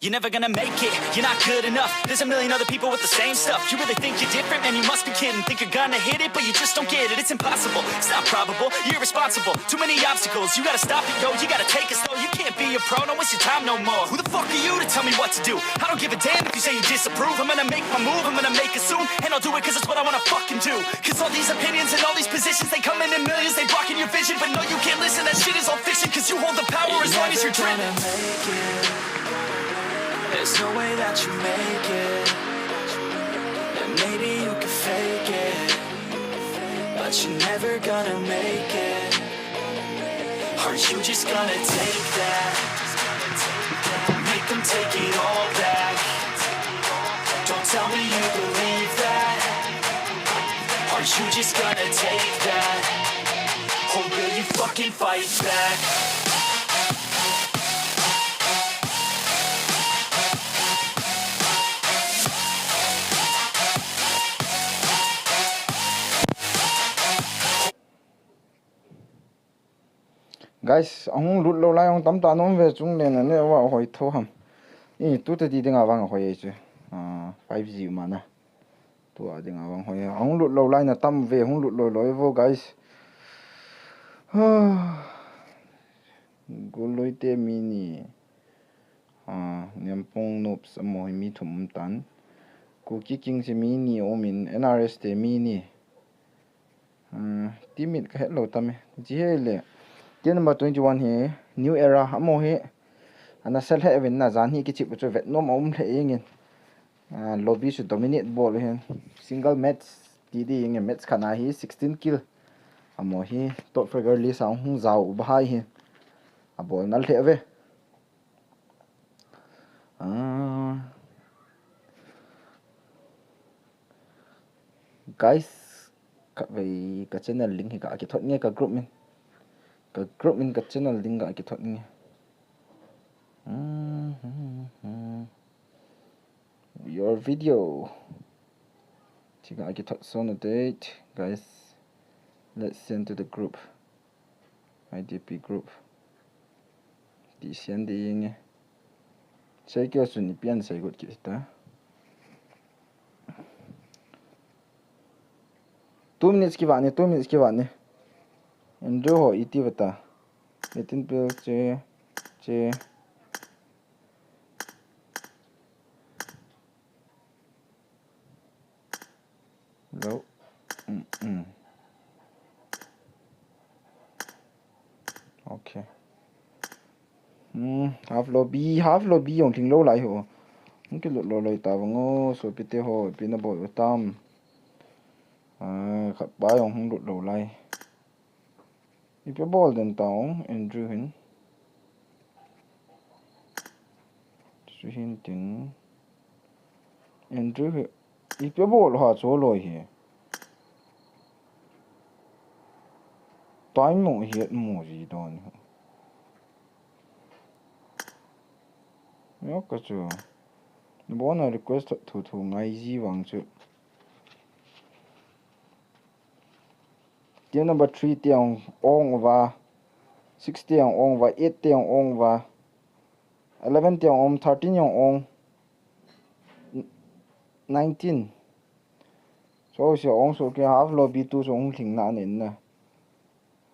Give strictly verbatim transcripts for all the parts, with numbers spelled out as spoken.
You're never gonna make it, you're not good enough. There's a million other people with the same stuff. You really think you're different? Man, you must be kidding. Think you're gonna hit it, but you just don't get it. It's impossible, it's not probable. You're irresponsible, too many obstacles. You gotta stop it, yo, you gotta take it slow. You can't be a pro, don't waste your time no more. Who the fuck are you to tell me what to do? I don't give a damn if you say you disapprove. I'm gonna make my move, I'm gonna make it soon. And I'll do it 'cause it's what I wanna fucking do. 'Cause all these opinions and all these positions, they come in in millions, they blocking your vision. But no, you can't listen, that shit is all fiction. 'Cause you hold the power as long as you're driven. There's no way that you make it. And maybe you could fake it, but you're never gonna make it. Are you just gonna take that? Make them take it all back. Don't tell me you believe that. Are you just gonna take that? Or will you fucking fight back? Guys, ahung lut lou lai, ahung tam ta nom ve, chung len a ne wa hoi tho ham. I, tu te ti dinga vang hoi ai chu. Ah, five G ma na. Tu a dinga vang hoi. Ahung lut lou lai na tam ve, hung lut lou lou vo, guys. Goloi te mini. Ah, Niampong Noobs amaho hi mi thum um tan. Kuki King si mini um in, N R S te mini. Hmm, teammate ka het lou tam e. Chi he le. Team number twenty-one hi, New Era, amaho hi. Ana sel he vin na jan hi kichip chu vet nom a um lheh jeng in. Ah, lobby chu dominate bol hin. Single match ti di jeng in, match khat na hi sixteen kill. Amaho hi top fragger list a hung jao u bahai hi. A bol nal lheh ve. Ah. Guys, ka vei ka channel link hi ka kithot nge ka group min. Ka group min ka channel link ka kithot nge. Mhm. Your video. Chi ka kithot son date, guys. Let's send to the group. I D P group. Ti send di nge. Sei kyo sun ipi an sei got kita. Two minutes kiva ni, two minutes kiva ni. Andrew ho iti bata. Nitin pil che, che. Lo. Mm, mm. Okay. Hmm, half lobby, half lobby jong lhing lou lai ho. Hung kilut lou lai ta vang o, sopite ho, ipi na bol u tam. Ah, khat pa jong hung lut lou lai. Ipi bol den ta ong, Andrew hin. Chu hin tin. Andrew hi. Ipi bol ha chu loi hi. Time mo hi mo ji don. Yo ka chu. Bona request thu thu ngai ji vang chu. Team number three te ong ong uva. Six te ong ong uva. Eight te ong ong uva. Eleven te ong ong, thirteen ong ong. Nineteen. So, so ong so ke half lobby tu so ong lhing na nen na.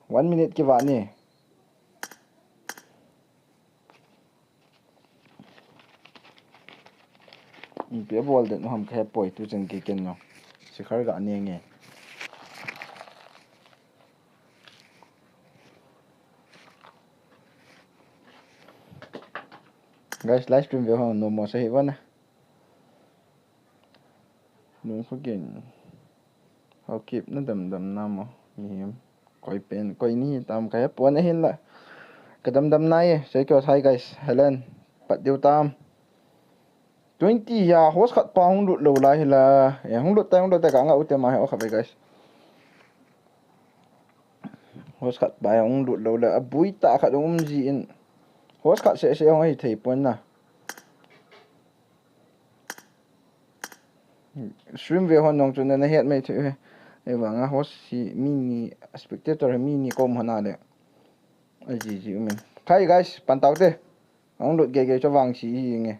One minute kiva ni. Ipi bol den ham ka he poi tu chen ke ken no. Sikhar ga ne nge. Guys, live stream ve ho no mo sa hi vana. Nung kho gen. Hokip na dam dam na mo. Ni him. Koi pen, koi ni tam ka he pon ahin la. Ka dam dam na ye. Sei kyo hi guys. Helen. Pat diu tam. Twenty ya host khat pa hung lut lou lai hi la. Ya hung lut ta, hung lut ta ka nga u te ma he o kha ve guys. Host khat pa hung lut lou la. A bui ta khat um ji in. Host khat se se hung hi thei pon na. Stream ve hon nong chu na na het mai thu he. Ei vang a host si mi ni, spectator mi ni kom hon a le. A ji ji um in. Khai guys, pan tau te. Ong lut gei gei chu vang si hi nge.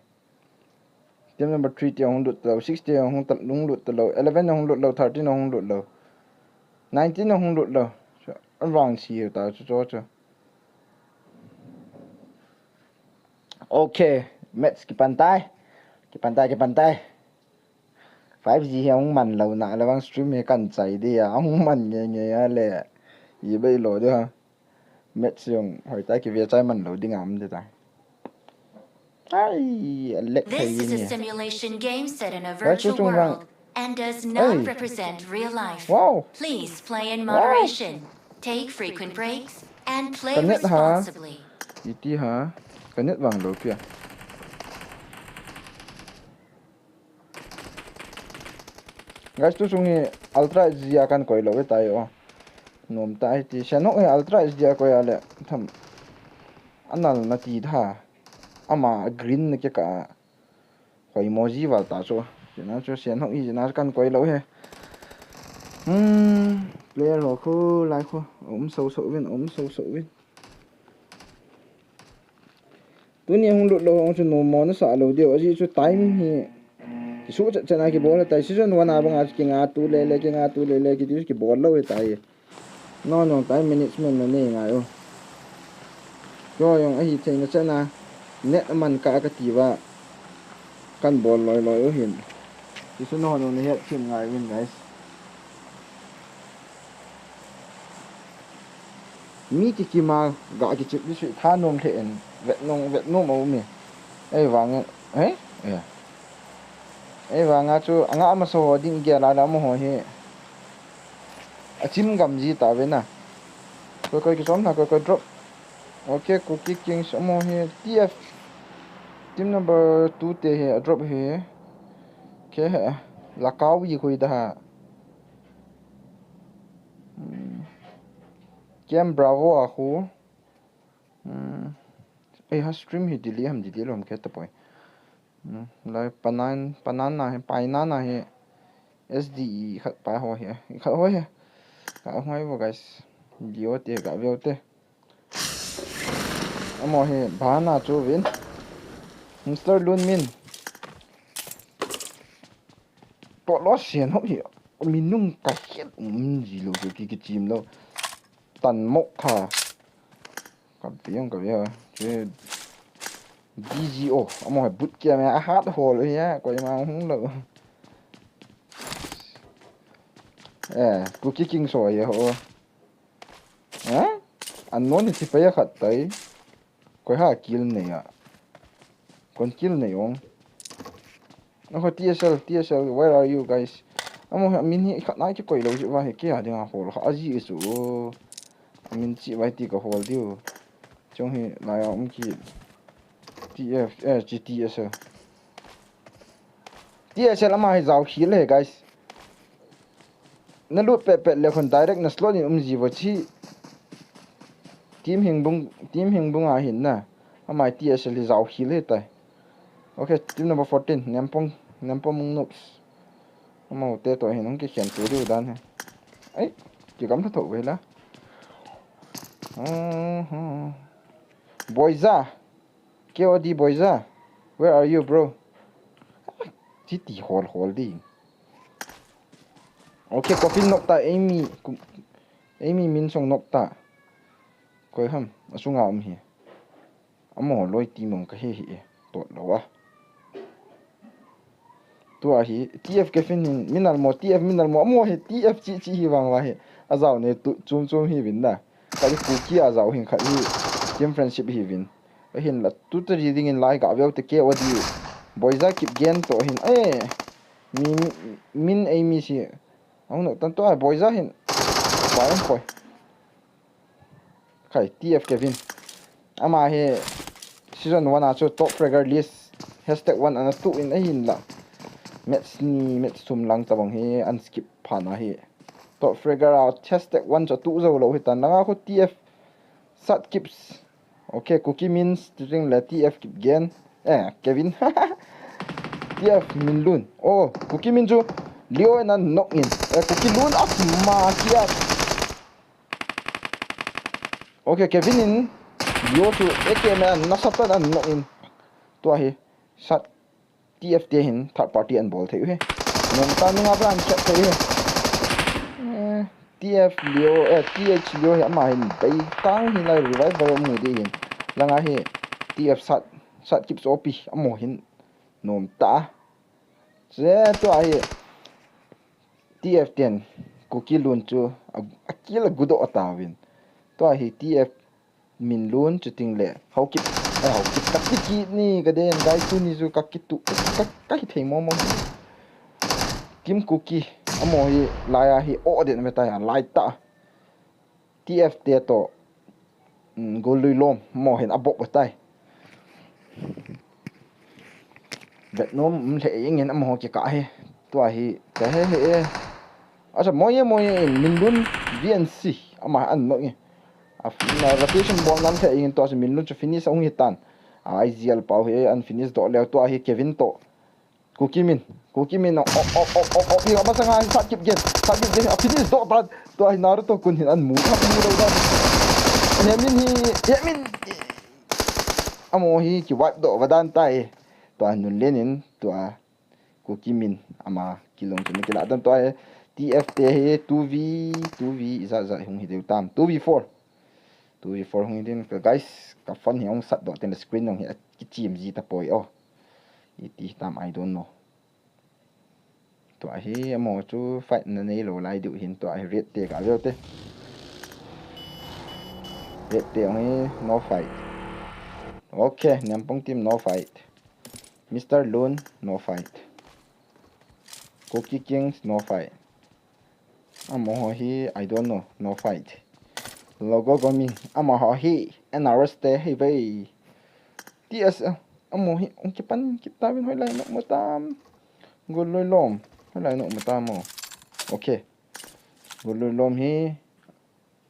Team number three te hung lut lou, six te hung ta, hung lut lou, eleven hung lut lou, thirteen hung lut lou, nineteen hung lut lou. Chu, avang si ta chu, chu, chu. Okay, match kipan tai. Kipan tai, kipan tai. Five G hi hung man lou na, le vang stream hi kan chai di a, hung man nge nge a le. I bei lo di ha. Match jong hoi ta, kive chai man lou ding am di ta. Ai, a lag thei This is a nge. Simulation game set in a Vai chu virtual chung vang. World and does not Hey. Represent real life. Wow. Please play in Wow. Moderation. Take frequent breaks and play Ka net ha. Responsibly. Iti ha. Ka net vang lou pia. Guys, tu sung hi Ultra H D a kan koi lou ve tai o. Nom ta hi ti. Shenhok hi Ultra H D a koi a le. Tham. Anal na ti tha. Ama green na ke ka. Koi emoji val ta chu. Jina chu Shenhok hi jina kan koi lou he. Hmm. Player ho khu, lai khu. Um so so win, um so so win. Tuni hung lut lou hung chu nom mo na sa lou diu. Ajeh chu time hi. Kisu chat chat na kibol tai season one a banga chu kinga tu le le, kinga tu le le, kiti chu kibol lou tai. No, no, time management na nei ngai u. Chu jong ahi thei na chan a. Net aman ka ka ti va. Kan bol loi loi u hin. Ti chu no, no, na het thim ngai win, guys. Mi kikima ga kichip di sui tha nom the en. Vet nom, vet nom a um e. Ei vang, eh? Eh. Ei vang a chu, anga ama so ho ding ge la la mo ho hi. A chim gam ji ta ve na. Koi koi kisom na, koi koi drop. Okay, Kuki Kings amo hi T F. Team number two te hi a drop hi. Ke he. Lakau yi khui da ha. Hmm. Kem Bravo a khu. Hmm. Ei ha stream hi delete ham delete lom ke ta poi. Hmm. Lai panan, panan na hi, paina na hi. S D E khat pa ho hi. Khat ho hi. Ka ngai vo guys. Lio te ka veo te. Amo hi bana chu vin. Mister Lun Min. To lo sian ho hi. Minung ka hiat um ji lo ki ki chim lo. Tan mok kha. Ka biang ka biang. Che D G O. Amo hi boot camp a hat hol hi ya. Koima hung lo. Eh, Kuki King so ya ho. Eh? An non hi chipai a khat tai. Koi ha kill nei a. Kon kill nei ong. Oho, T S L, T S L, where are you guys? Amo hi min hi khat nai kikoi lo ji va hi ke a ding a hol kha a ji su. Min chi vai ti ka hol diu. Chung hi lai a um ki. T F, eh, chi T S L. T S L ama hi jao khil le guys. Na lut pet pet le khun direct na slot in um ji vo chi. Team Hingbung, Team Hingbung a hin na. Ama T S L hi jao khil le tai. Okay, team number fourteen, Nempong, Nempong Mung Noobs. Amo te to hin hung kikhen tu diu dan he. Ai, kigam tha tho ve la. Mhm. Boiza. K O D Boiza. Where are you, bro? Chi ti hol hol di. Okay, Coffin nok ta, Amy, Amy Min Song nok ta. Koi ham, asunga um hi. Amo loi ti mong ka he hi e. Tot lo a. Tua hi, T F Kevin hin, min al mo, T F min al mo, amo hi, T F chi chi hi vang va hi. A jao ne tu, chum chum hi vin da. Khat hi Kuki a jao hin, khat hi Team Friendship hi vin. A hin la, tu ta ri ding in lai ka veu te K O D. Boiza Kipgen to hin, eh. Mi, mi, min ei mi si. Ang no, tan to ai, Boiza hin. Pai ang poi. Khai, T F Kevin. Ama hi season one a chu top fragger list hashtag one ana tu in ahin la. Match ni, match thum lang tabang hi an skip phan ahi. Top fragger a hashtag one chu tu zo lo hi tan langa khu T F Sat Kips. Okay, Kuki Min String le T F Kipgen. Eh, Kevin. T F Min Lun. Oh, Kuki Min chu Leo in a knock in. Eh, Kuki Lun a ma kia. Okay, Kevin in Leo chu A K M a nasa tan a knock in. Tua hi. Sat T F te hin third party an bol thei u hi. Nom ta nunga bran chat thei u hi. Eh, T F Leo, eh, T H Leo hi ama hin bei kang hi lai revive mu di hin. Langa hi T F sat, sat kip sopi amo hin nom ta. Che tua hi T F ten Kuki lun chu a, a kil a gudo a tawin. Tua hi T F min lun chu ting le. Hau kip, ai hau kip ka ti ki ni ka den guys tuni chu ka kitu, ka, ka hi thei mo mo. Kim Kuki, amo hi lai a hi o den me ta ya lai ta. T F te to, mm, Gul lui lom, mo hin a bok tai. Vietnam, um, le ing in amaho ki ka he. Tua hi, ka he he e. Acha, moye, moye in, min lun, V N C, ama an no e. A, na rotation bol nan le ing in tua chu min lun chu finish a hung hi tan. A, I G L pau he, an finish do leo tua hi Kevin to. Kuki min, Kuki min, o, o, o, o, o, i, a masanga hi sat kip gen, sat kip gen, a finish do tan, tua hi Naruto kun hin an mu, a mu lo tan. He min hi, he min, amo hi ki wipe do va dan tai, tua nun lenin, tua Kuki min, ama kilung chu ni kila dan tua hi, T F te hi, two V, two V, iza, za, hung hi deu tam, two V four. Two V four hung hi din, ka guys, ka phone hi hung sat do, ten screen hung hi, a kichim ji ta poi, oh. Iti tam, I don't know. Tua hi amo chu fight na nei lo lai diu hin tua hi red te ka veu te. Red te hi no fight. Okay, Nyampong team no fight. Mister Lun no fight. Kuki Kings no fight. Amo ho hi, I don't know, no fight. Logo Gomi, amo ho hi, N R S te hi vei. T S L, amo hi, ong kipan, kitawin hoi lai nok mo tam. Gul lui lom, hoi lai nok mo tam mo. Okay. Gul lui lom hi.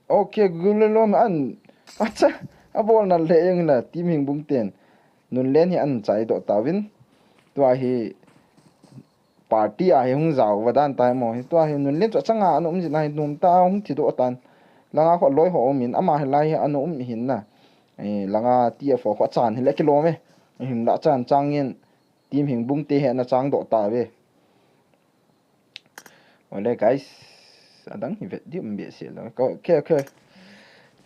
Okay, gul lui lom an. Acha, a bol na le yung na, team hing bung ten. Nun len hi an chai do tawin. Tua hi, party a hi hung zau va dan tai mo hi. Tua hi nun len chu achanga an um jin a hi num ta hung thi do tan. Langa kho loi ho um in ama hi lai hi an um hin na. Eh, langa T F kho chan hi le kilom e. Hin la chan chang in team hing bung te hi na chang do ta ve. Ole guys, adang hi vet di um be se lo. Okay, okay.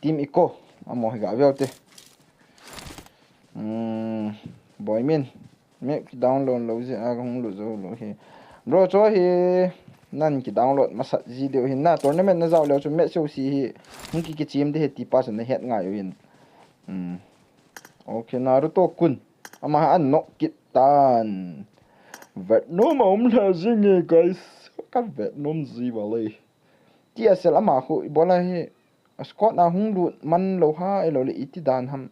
Team Eco, amo hi ga veu te. Hmm, boy min. Map ki download lo ji a hung lut zo lo hi. Bro, cho hi nan ki download masat ji deu hin na tournament na zau leo chu match so si hi. Hung ki kichim de he ti pa chu na het ngai u hin. Hmm. Okay, Naruto kun. Ama an nok kit tan. Vet nom a um le jing e guys. Ka vet nom ji va le. T S L ama khu i bola hi. A squad a hung lut man lo ha, elo le iti dan ham.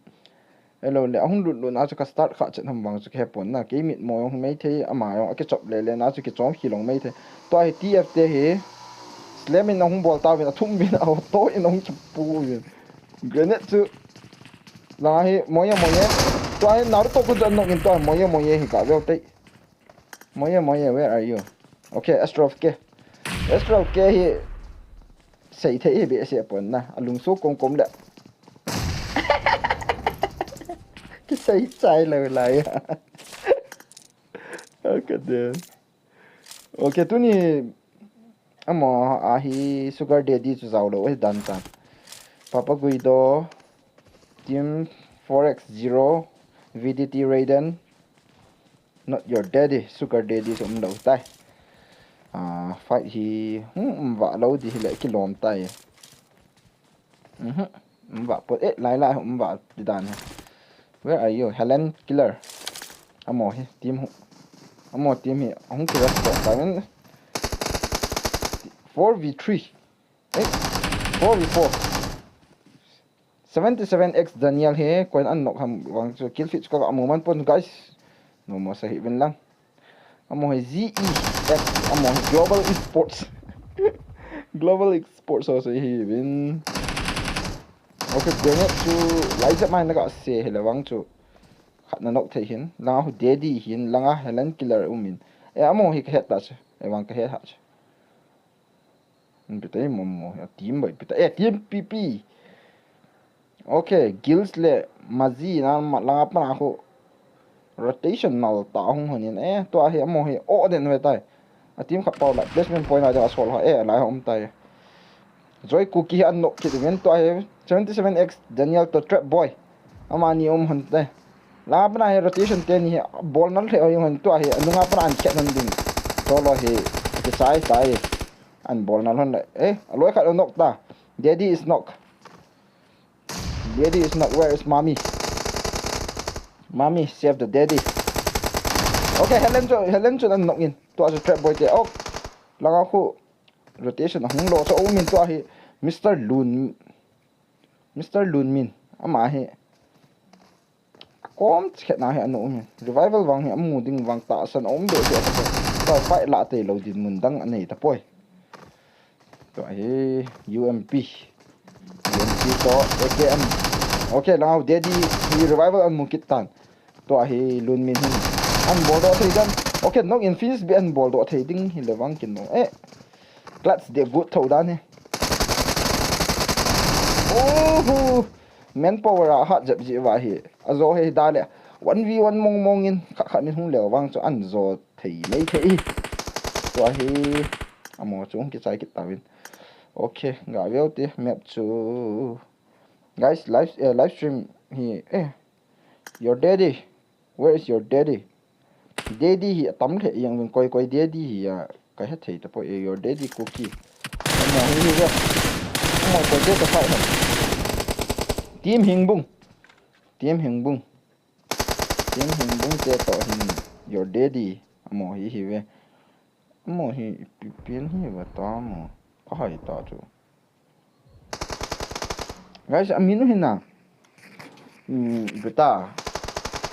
Elo le, a hung lut lut na chu ka start kha chet ham vang chu ka he pon na. Kei mit mo jong hi mai thei, ama jong a kichop le le na chu kichom hi long mai thei. Tua hi T F te hi. Slam in a hung bol ta vin, a thum vin, a to in a hung kipu vin. Grenade chu. Langa hi, moye, moye. Tua hi Naruto kun chu an nok in tua hi, moye, moye hi ka veu tei. Moye, moye, where are you? Okay, Astral K. Astral K hi sei thei hi be se pon na. A lungsu kom kom le. Ki sei chai lo lai. Okay, then. Okay, tuni amo a hi Sugar Daddy chu zau lo hi dan tan. Papa Guido, Team four X zero, V D T Raiden, Not Your Daddy, Sugar Daddy chu um lo tai. Ah, fight hi, hmm, um va lo di hi le kilom tai. Mhm. Um va pot, eh, lai lai um va ti dan hi. Where are you, Helen Killer? Amo hi, team hu. Amo team hi, hung killer pot tai. Four V three. Eh, four V four. Seventy-seven X Daniel hi, koin an nok ham vang chu kill feed chu ka mu man pon, guys. No mo sa hi vin lang. Amo hi Z E X, amo hi Global Esports. Global Esports ho sa hi vin. Okay, grenade chu lai jep mai na ka se hi le vang chu. Khat na nok thei hin, langa hu Daddy hin, langa Helen Killer um in. E amo hi ka het ta chu. E vang ka het ha chu. Pita e mo mo, a team bai pita. E team P P. Okay, Gills le Mazi na ma langa pana khu. Rotation nal ta hung hon in, eh, tua hi amaho hi o den ve tai. A team khat pau la placement point a ding a sol ha, eh, lai ha um tai. Joy Kuki hi an knock kit uvin, tua hi seventy seven X Daniel to Trap Boy. Amani um hon tai. La pana hi rotation teni hi bol nal lheh hoi hon, tua hi anunga pana an khet hon ding. Solo hi kisai tai. An bol nal hon le. Eh, aloi khat knock ta. Daddy is knock. Daddy is knock. Where is mommy? Mommy, save the daddy. Okay, Helen chu, Helen chu an knock in. Tua chu Trap Boy te. Oh, langa khu rotation ahung lo chu um in, tua hi Mister Lun, Mister Lun Min. Ama hi akom chikhet na hi anu um in. Revival vang hi amu ding vang tahsan um be be. Tua fight la tei lo dinmun dang anei tapoi. Tua hi U M P. U M P to A K M. Okay, langa Daddy hi revival an mu kit tan. Tua hi Lun Min hin an bol doh thei dan. Okay, knock in finish be an bol doh thei ding hi le vang kin no. Eh. Clutch de good tho dan hi. Oho. Manpower a hat jep ji va hi. Ajo hi da le. One v one mong mong in khat khat min hung le vang chu an jo thei mai thei. Tua hi amaho chu hung kichai kit tauvin. Okay, ga veu te map chu. Guys, live, eh, live stream hi, eh, your daddy, where is your daddy? Daddy hi atam lheh jeng vin, koi koi daddy hi a, ka hethei tapoi, eh, your daddy Kuki. Amaho hi hi ve. Amaho koi te ka fight ham. Team Hingbung. Team Hingbung. Team Hingbung te toh hin your daddy. Amaho hi hi ve. Amaho hi ipi pen hi va ta mo. Ka hai ta chu. Guys, amin u hi na. Hmm, beta.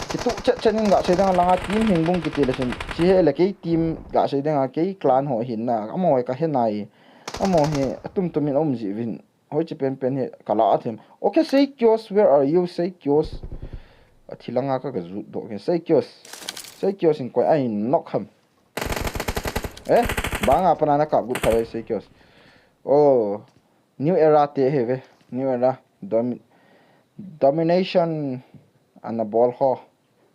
Kitu chet chet in ga sei dang langa Team Hingbung kiti le sin. Chi he le kei team ga sei dang a kei clan ho hin na. Amaho hi ka he nai. Amaho hi atum tum in um ji vin. Hoi chi pen pen hi ka la a them. Okay, Seikyos, where are you, Seikyos? A thi langa ka ka jut doh ke. Seikyos. Seikyos in koi ai knock ham. Eh, banga pana na kap gut kha Seikyos. Oh, New Era te he ve. New Era. Domi-, domination ana bol ho.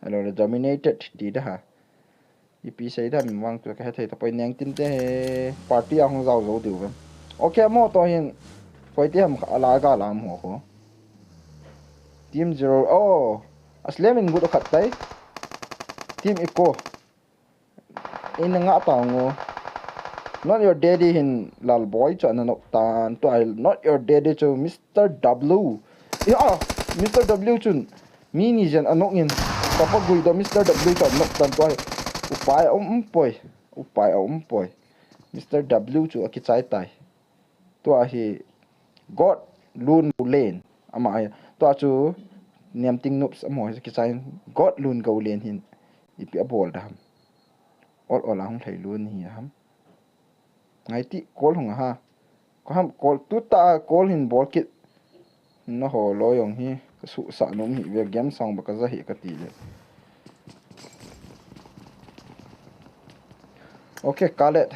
Hello, le dominated ti da ha. Ipi sei da mi vang tu ka hethei tapoi neng tin te he party a hung jao jo diu ve. Okay, mo to hin. Koi te ham kha ala ga la mo ko. Team zero. Oh. Aslam in gut khat tai. Team Eco. In nga ta ngo. Not your daddy hin Lalboi chu ana nok tan. Tua hi not your daddy chu Mister W. Ya, Mister W chun. Mi ni jen anok in. Papa Gui do Mister W chu anok tan tua hi. Upai a um poi. Upai a um poi. Mister W chu akichai tai. Tua hi God Lun Go Len. Ama hi. Tua chu Niamting Noobs amaho hi kichai God Lun Go Len hin. Ipi abol da ham. Ol ol a hung lhai lun hi ham. Ngai ti call hung a ha. Ko ham call tu ta call hin bol kit. Na ho lo jong hi ka su sa nom hi ve game song ba ka za hi ka ti le. Okay, Khaled.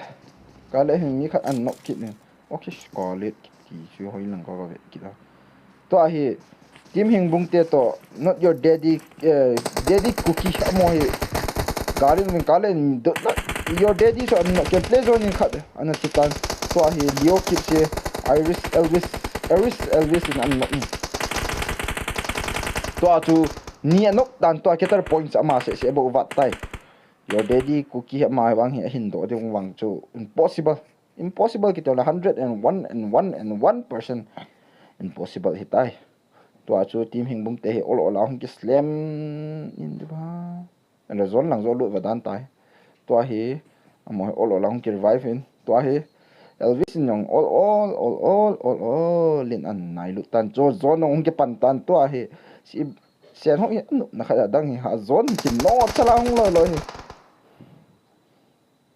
Khaled hin mi khat an nok kit ne. Okay, Scarlet kiti chu hoi lang ka ve kit a. Tua hi Team Hingbung te to not your daddy, eh, daddy Kuki amaho hi. Garin min Khaled do, not your daddy so an nok ke play zone in khat ana chu tan. Tua hi Leo kit se Iris Elvis, Iris Elvis in an nok ni. Tua chu ni anok dan tua Cater Points ama se se bo vat tai. Your daddy Kuki ama vang hi ahin do ding vang chu impossible. Impossible kiti le hundred and one and one and one percent impossible hi tai. Tua chu Team Hingbung te hi ol ol a hung ki slam in di ba. Ana zone lang zo lut va dan tai. Tua hi amaho hi ol ol a hung ki revive in. Tua hi Elvis in jong ol ol ol ol ol ol in an nai lut tan chu zone jong hung ki pan tan tua hi si sen ho hi anu na kha dang hi ha zone ki no chala hung lo lo hi.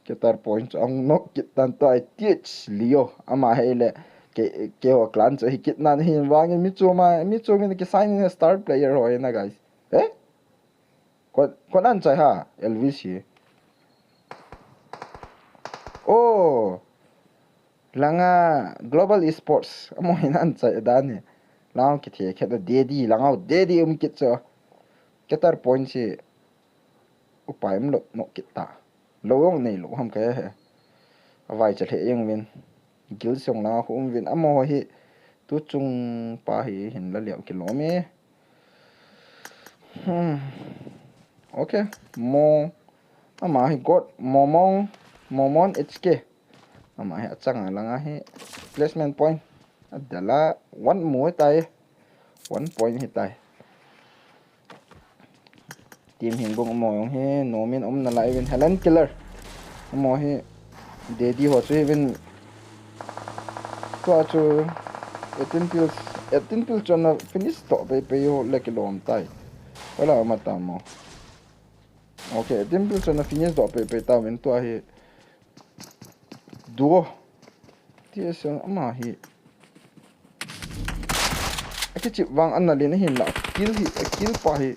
Cater Points chu ahung nok kit tan tua hi T H Leo. Ama hi le ke, ke ho clan chu hi kit nan hin vang in mi chu ma, mi chu min ki sign in star player ho na guys. Eh? Kon, kon an chai ha Elvis hi. Oh. Langa Global Esports. Amaho hin an chai dan hi. Lang ki the khet da daddy, langa daddy um kit chu. Cater Points hi. Upai umlou, no kit ta. Lou jong neilou ham kahe. Avai cha lheh jeng uvin. Guild song langa khu um uvin. Amaho hi tuchung pa hi hin la leu kilom e. Hmm. Okay. Mo. Ama hi God. Momon. Momon H K. Ama hi achanga langa hi. Placement point. Adela one mo tai. One point hitai. Team hin bung amaho jong hi, nomin um nalai uvin Helen Killer. Amaho hi, Daddy ho chu hivin. Tua chu, eighteen kills, eighteen kills chun ana finish toh pei pei ho le kilom tai. Wala ama ta mo. Okay, eighteen kills chun ana finish toh pei pei tauvin tua hi. Duo. T S L ama hi. Akichip vang ana len ahinla. Kill hi, kill pa hi.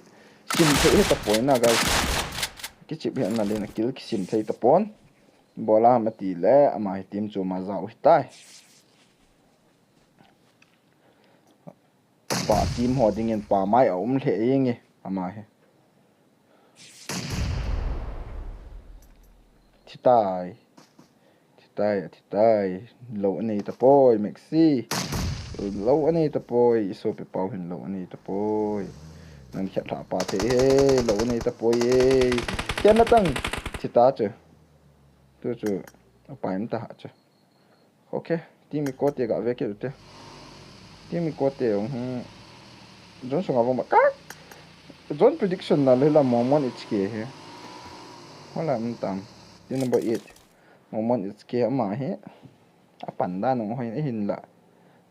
Sim thei hi tapoi na, guys. Akichip hi ana len, kill kisim thei tapon. Bola mati le, ama hi team chu ma jao hitai. Pa team ho dingin pa mai a um lheh jeng e, ama hi. Thitai. Thitai, thitai. Lou anei tapoi, Maxi. Lou anei tapoi, isopi pau hin lou anei tapoi. Nan khet lha pa thei he, lou anei tapoi e. Ken na tang. Thita chu. Tu chu. Apai um ta ha chu. Okay, team i kote ga ve kit ute. Team i kote jong hi. Johnson a vong ba ka. John prediction na le la Momon H K hi. Hola um tam. Team number eight. Momon H K ama hi. Apan da nung hoi ahinla.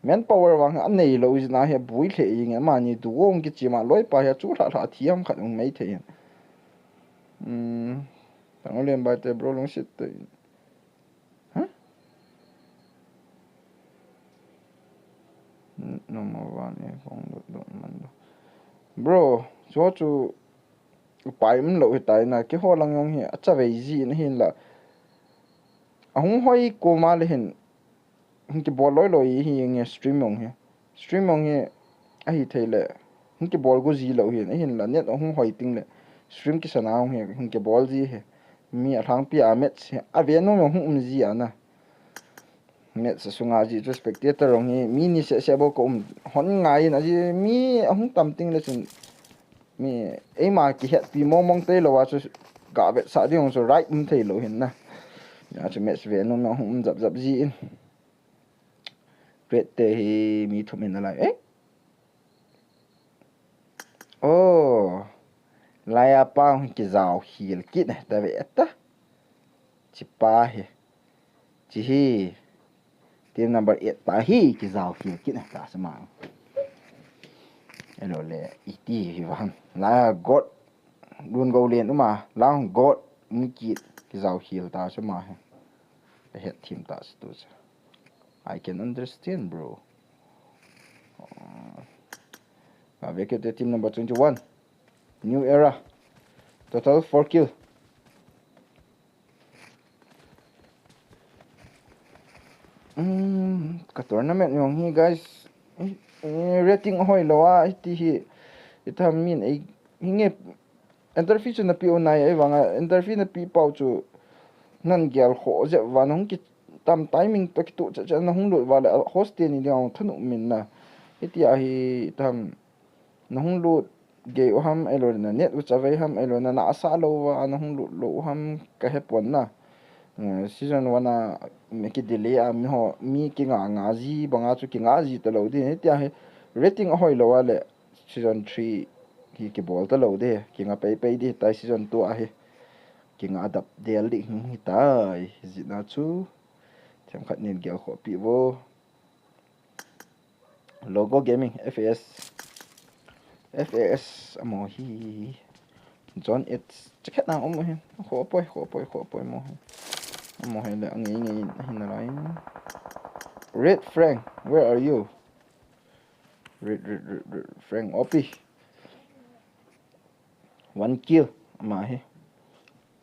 Manpower vang anei lou jeh a hi bui lheh jeng e, amani duo kichima loi pa hi chu lha lha thiam khat ung mai thei. Hmm. Tang len bai te bro lungset te. Huh? Number one, eh, kong dot dot man do. Bro, chu chu upai um lou hitai na, keiho lang jong hi, achavei ji in ahinla. Ahung hoi koma le hin, hung kibol loi loi hi nge stream jong hi. Stream jong hi ahi thei le. Hung kibol gu ji lou hin, ahinla net ahung hoi ting le. Stream kisana jong hi, hung kibol ji hi. Mi alhangpi a match hi, ave nom jong hung um ji a na. Match sunga ji chu spectator jong hi, mi ni seh seh bou ka um hon ngai in aji, mi ahung tam ting le chun. Mi, eima kihetpi mong mong tei lou a chu ga vetsah ding jong chu right um thei lou hin na. Ya chu match ve nom jong hung um jap jap ji in. Red te hi mi thum in alai. Eh? Oh. Laiya pa hung kijao khel kit ne ta ve ta. Chi pa hi. Chi hi. Team number eight pa hi kijao khel kit ne ta sa ma. Elo le iti hi van. Laiya God. Lun go len uma. Lang God. Um kit kijao khel ta sa ma hi. Ka het thim ta sa tu sa. I can understand, bro. Uh, ka ve kit te team number twenty-one. New era. Total four kill. Um, ka tournament jong hi, guys. Eh, eh, rating hoi lou a, ti hi. Ita min ei, hi nge Entry fee chu na pe u nai, ahivanga entry fee na pe pau chu nan gel kho jep uva, nahung kitam timing toh kitoh chet chet nahung lut uva le, host teni dinga thanop min na. Hitia hi tam nahung lut gei u ham, ahilou le na net u chavei ham, ahilou le na nasa lou uva nahung lut lou u ham ka hepon na. Eh, season one a mi ki delay a mi ho, mi kinga nga ji banga chu kinga ji talou ding. Hitia hi rating ahoi lou a le season three hi kibol talou ding, kinga pei pei ding tai season two a hi. Kinga dap del ding hi tai, jihna chu themkhat nin gel khoh pi vo. Logo Gaming, F A S. F A S, amaho hi. John H. Chakhet na um hi. Khoh poi, khoh poi, khoh poi amaho hi. Amaho hi le, angei ngei in, ahin alai. Red Frank, where are you? Red, red, red, red. Frank O P. One kill. Ama hi.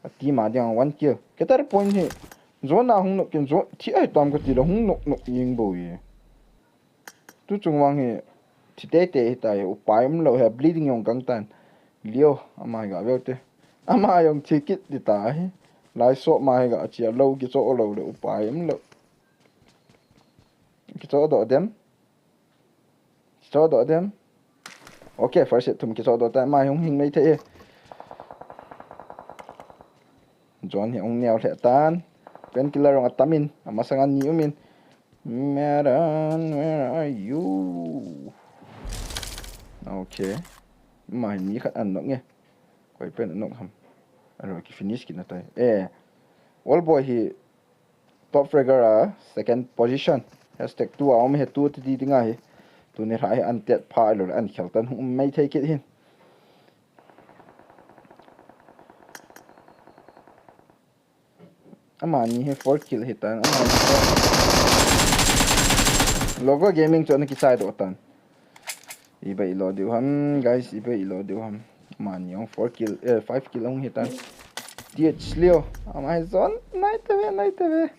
A team a dinga one kill. Kei ta point hi. Zone a hung nop kin zone. Thi ai tam kati le hung nop nop jing bou e. Tu chung vang hi. Thi tei tei hi tai. Upai um lou hi. Bleeding jong kang tan. Leo. Ama hi ga veu te. Ama jong thi kit ding ta hi. Lai sop ma hi ga chia lou, kicho lou le upai um lou. Kicho doh dem. Kicho doh dem. Ok, first hit thum kicho doh ta, ama hung hing mai thei e. John hi hung neo lheh tan. Painkiller jong atam in, amasang a ni um in. Maran, where are you? Ok. Ama hi mi khat an knock nge. Koi pen an knock ham. Aro ki finish kit na tai. Eh. Old boy hi top fragger a second position. Hashtag two a um hi, two ti di ding ahi. Tuni lha hi an tet pha lo le an khel tan hung mai thei kit hin. Amani hi four kill hi tan. Amani four. Logo Gaming chu ana kichai doh tan. Iba ilo diu ham, guys, iba ilo diu ham. Amani jong four kill, eh, five kill hung hi tan. T H Leo, ama hi zone, nai ta ve, nai ta ve.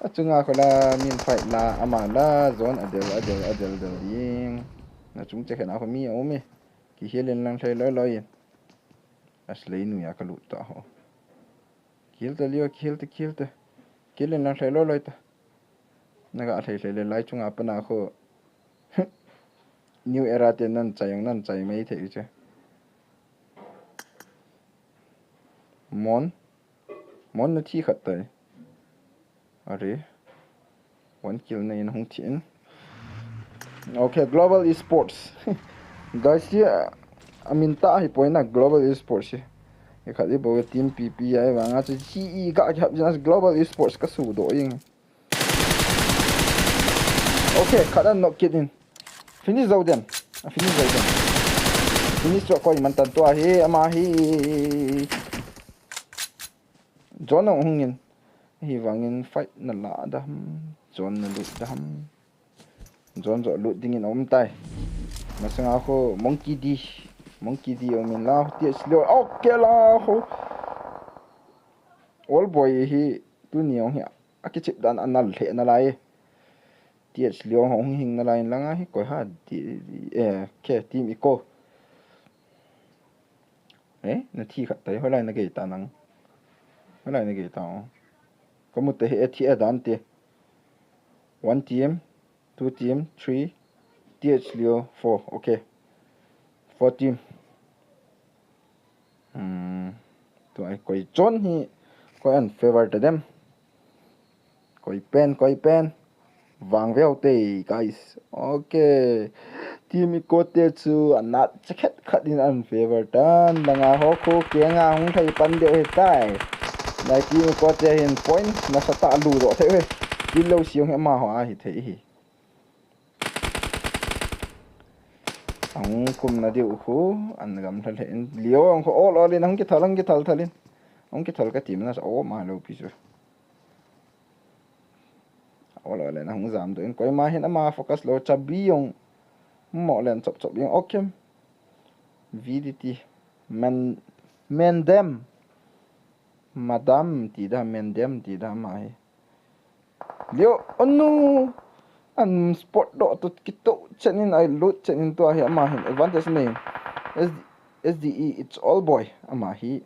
Achunga kho la, min fight la, ama la, zone adel, adel, adel, del ding. Na chung che khen a kho mi a um e. Kihil in lang thei loi loi in. Aslei nu ya ka lut ta ho. Kihil ta Leo, kihil ta, kihil ta. Kihil in lang thei loi loi ta. Na ga thei thei le lai chunga pana kho. New era te nan chai jong nan chai mai thei u che. Mon. Mon na thi khat tai. Are. One kill nei in hung thi in. Ok, Global Esports. Guys, hi, a min ta hi poi na Global Esports hi. Hi khat hi bo team P P ai vang a chu G E ga ki hap jin a Global Esports ka su doh jing. Ok, khat an knock kit in. Finish zo dem. A finish zo dem. Finish chu a koi man tan tua hi, ama hi. John hung in. Hi vangin fight na la da ham. John na lut da ham. John jo lut ding in um tai. Masanga kho Monkey D. Monkey D um in la T H Leo. Ok la kho. Old boy hi tuni jong hi akichep dan anal lheh nalai. T H Leo hung hing nalai in langa hi koi ha di, di, eh, ke team Eco. Eh, na thi khat tai, hoilai na gei ta nang. Hoilai na gei ta o. Ka mu te hi e thi e dan te. One team, two team, three, T H Leo, four. Ok. Four team. Hmm. Tua hi koi chon hi, koi an favor ta dem. Koi pen, koi pen. Vang veu te, guys. Ok. Team Eco te chu anat chakhet khat in an favor tan. Langa ho khu kenga hung thei pan deu hi tai. Lai team Eco te hin point nasa ta lu doh thei hi. Kilo siung hi ama ho a hi thei hi. Ang kum na diu khu, an gam thal hin. Leo ang khu ol ol in ang kithal, ang kithal thal in. Ang kithal ka team na sa o ma lo pi chu. Ol ol in ang jam do in. Koima hin ama focus lo chabi jong. Mo len chop chop jong okem. V D T. Men, men dem. Madam ti da, men dem ti da ma hi. Leo, oh no! An spot doh to kito chen in, ai lut chen in tua hi ama hin advantage nei. S D, S D E, it's all boy. Ama hi.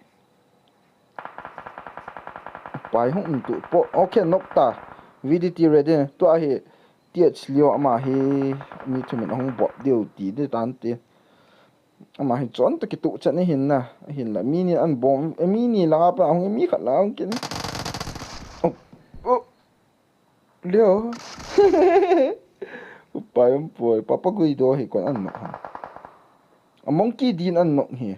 Pai hung um tu po. Ok, knock ta. V D T ready. Tua hi T H Leo ama hi mi thum in ahung bot diu ti di tan ti. Ama hi chon to kitu chan ahin na, ahin la. Mi ni an bom, eh, mi ni la pa hung mi khat la hung kin. Oh, oh. Leo. Upai um poi, Papa Guido hi kon an nok ha. A Monkey D in an nok hi.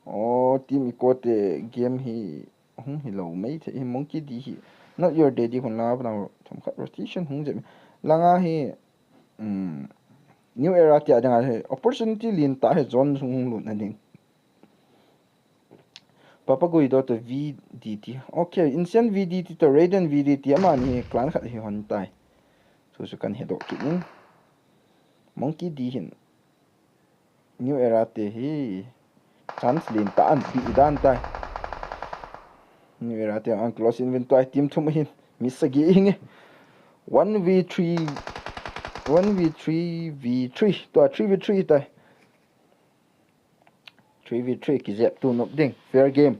Oh, team Eco te game hi. Hung hi lo mai the hi Monkey D hi. Not your daddy hun la na thom khat rotation hung je. Langa hi, um, new era ti a ding a hi opportunity lien ta hi zone hung lut na ding. Papa Guido to V D T. Okay, Insane V D T to Raiden V D T ama ni clan khat hi hon tai. Chu chu kan he doh kit in. Monkey D hin. New era te hi chance lien ta an pi dan tai. New era te an close in win tai team thum hin mi sagi hinge. One v three, one v three v three. Tua three v three tai. Three v three kijep tu nop ding. Fair game.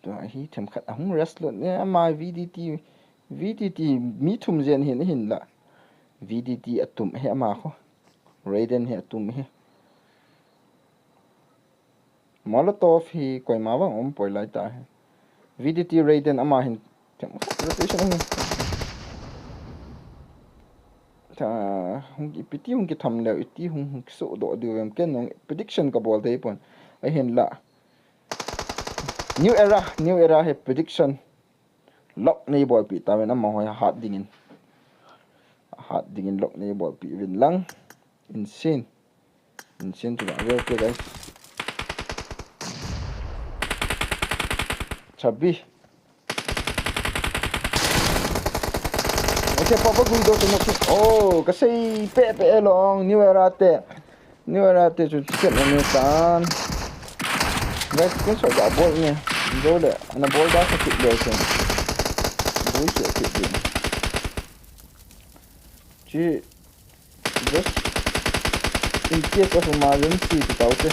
Tua hi themkhat ahung rest lut ne, ama V D T, V D T mi thum jen hin, hinla. V D T atum hi ama kho. Raiden hi atum hi. Molotov hi koima vang um poi lai ta hi. V D T Raiden ama hin themkhat rotation hi. Ta, hung ki, piti hung kitham leu, iti hung, hung kisoh doh diu em ken nung prediction kabol thei pon. Ahinla. New Era, New Era hi prediction. Lock nei bolpeh tauvin amaho hi hat dingin. Hat dingin lock nei bolpeh uvin lang. Insane. Insane tu lah. Okay, guys. Chabi. Okay, Papa Guido tu nak. Oh, kasei pe pe long. New Era te. New Era te chu ticket na ni tan. Guys, screenshot ga bol ni. Bol le, ana bol da sa kit le chu. Bol se kit din. Chi, just in case of emergency ti tau te.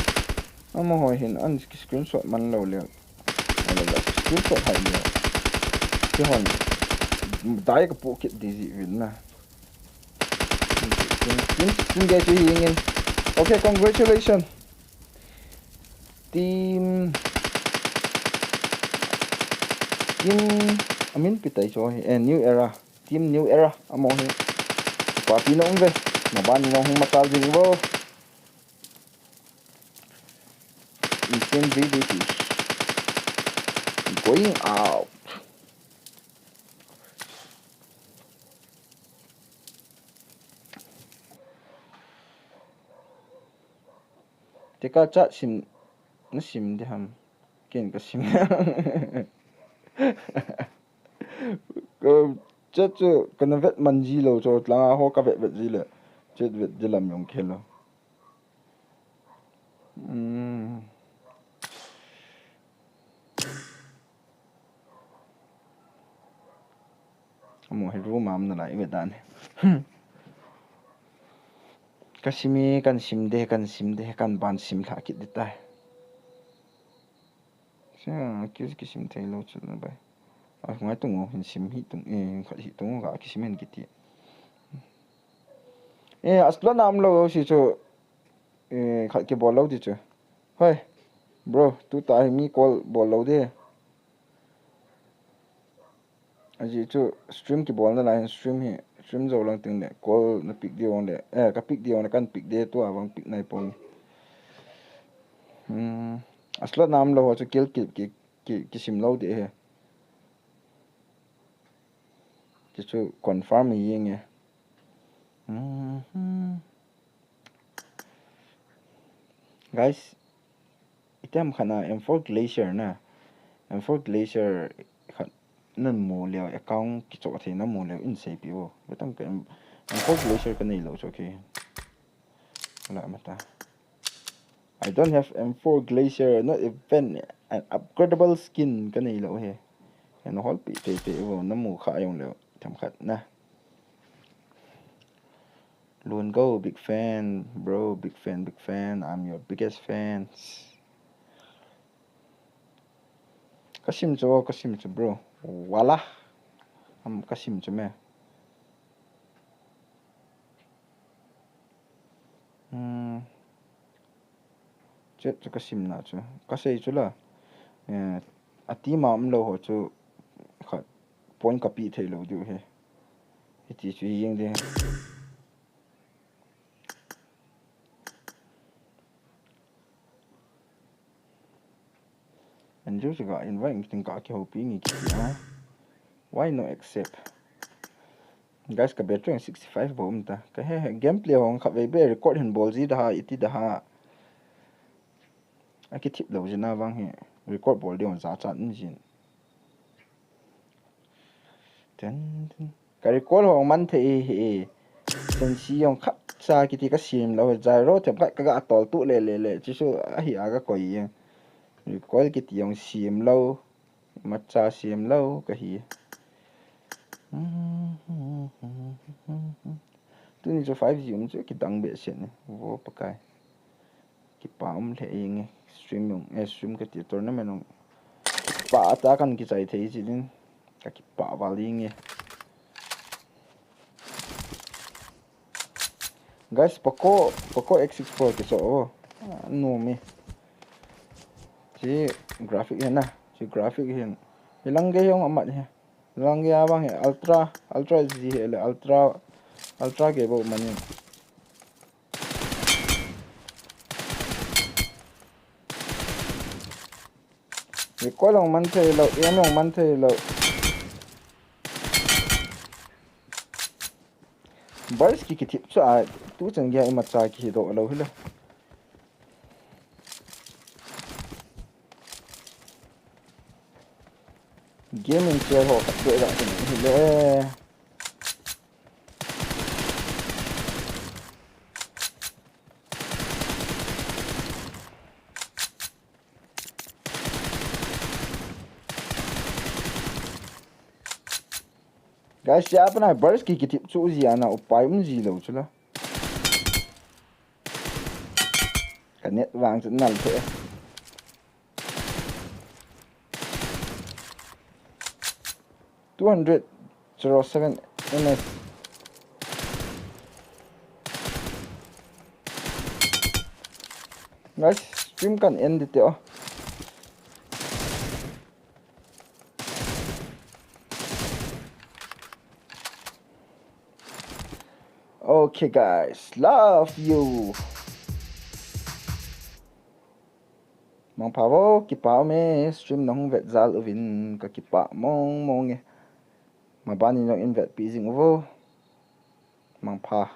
Amaho hin an screenshot man lou le. Ala la screenshot hai le. Kihon. Dai ka pu kit di ji vin na. Team, team, team guys, you hingin. Okay, congratulations. Team, team, amin pitai cho, eh, New Era. Team New Era, amaho hi. Papi na um ve. Na ban na hung matal ding bo. Insane V D T. Going out. Teka chat sim, na sim de ham. Ken ka sim. Ka chat chu kana vet man ji lou chu, langa ho ka vet vet ji le. Chat vet ji lam jong khel lou. Hmm. Amaho hi room a um nalai ve dan. Ka sim e, kan sim de, kan sim de, kan ban sim lha kit di tai. Sia, ki, kisim thei lou chu na bai. A, ngai tung o, hin sim hi tung, eh, khat hi tung o, ka kisim hen kiti. Eh, asla nam lou si chu, eh, khat kibol lou di chu. Hoi, bro, tuta hi mi call bol lou de. Ajeh chu stream kibol nalai hin stream hi, stream jou lang teng le, call na pick diu le, eh, ka pick diu le, kan pick de tua vang pick nai pon. Hmm, asla nam lou ho chu kill ki, ki, ki, kisim lou de he. Chu chu confirm hi nge. Hmm. Guys, item khat na M four Glacier na. M four Glacier khat nan mu leo account kichoh thei na mu leo in seipi o. Betang ka M-, M four Glacier ka nei lou chu, okay. La mata. I don't have M four Glacier, not even an upgradable skin ka nei lou he. An hol pi te te o na mu kha jong leo. Themkhat na. Lun Go, big fan, bro, big fan, big fan. I'm your biggest fan. Ka sim chu, ka sim chu, bro. Wala. Am ka sim chu me. Hmm. Chat chu ka sim na chu. Ka sei chu la. Eh, a team a um lou ho chu khat point ka pi thei lou diu he. Hiti chu hi jeng de. Andrew chu ka invite ting ka kihoupi nge kiti a. Why no accept? Guys, ka battery sixty-five bou um ta. Ka he, he gameplay hong khat vei be record hin bol ji da ha, iti da ha. A kithip lou jin a vang hi. Record bol ding jachat in jin. Ten, ten. Ka recoil hong man thei hi. Sensi jong khat cha kiti ka sim lou. Gyro themkhat ka ga tol tu le le le. Chu chu ahi a ka koi jeng. Recoil kiti jong sim lou. Macha sim lou ka hi. Tuni chu five G um chu kidang behseh ni. Vo Pakai. Kipa um lheh inge. Stream jong, eh, stream kati tournament jong. Kipa ta kan kichai thei jilin. Ka kipa val inge. Guys, Poco, Poco X six Pro kiso o. Ah, nom e. Chi graphic hi na. Chi graphic hin. Hilang ge jong amat hi. Lang ge abang hi Ultra, Ultra H D hi le Ultra, Ultra ge bo manin. Recoil jong man thei lou, aim jong man thei lou. Burst ki kithip chu a, tu chan gei a imacha kidoh lou hi lou. Gaming chair ho khat beh jong hi le. Guys, sia pana burst ki kithip chu ji ana upai um ji lou chu la. Ka net vang chu nal the. Two hundred zero seven M S. Guys, stream kan end te o. Okay, guys, love you. Mangpha vo, kipa um e, stream nahung vet jal uvin ka kipa mong mong e. Maban in jong in vetpi jing uvo. Mangpha.